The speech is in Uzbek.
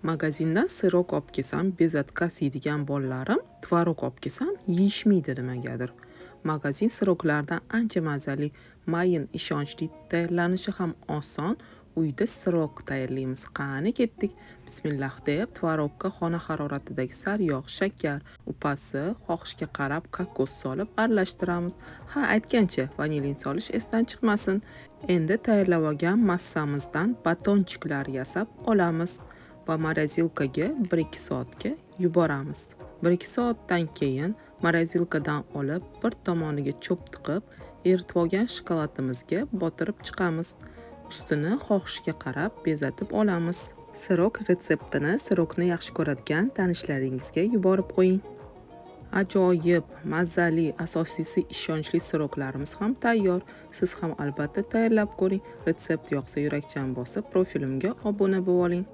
Magazindan сырок olib kelsam, безотказ yeydigan bolalarim tvorog olib kelsam, yeyishmaydi nimagadir. Magazin сырок laridan ancha mazali, mayin, ishonchli, tayyorlanishi ham oson. Uyda сырок tayyorlaymiz. Qani, ketdik. Bismillah deb tvorogga xona haroratidagi sariyog', shakar, upasi, xohishga qarab kokos solib aralashtiramiz. Ha, aytgancha, vanilin solish esdan chiqmasin. Endi tayyorlab olgan massamizdan батончик lar yasab olamiz va морозилка ga 1-2 soatga yuboramiz. 1-2 soatdan keyin морозилка dan olib, bir tomoniga cho'p tiqib, eritib olgan shokoladimizga botirib chiqamiz. Ustini xohishga qarab bezatib olamiz. Сырок retseptini сырок ni yaxshi ko'radigan tanishlaringizga yuborib qo'ying. Ajoyib, mazali, asosiysi ishonchli сырок larimiz ham tayyor. Siz ham albatta tayyorlab ko'ring. Retsept yoqsa, yurakchani bosib, profilimga obuna bo'lib oling.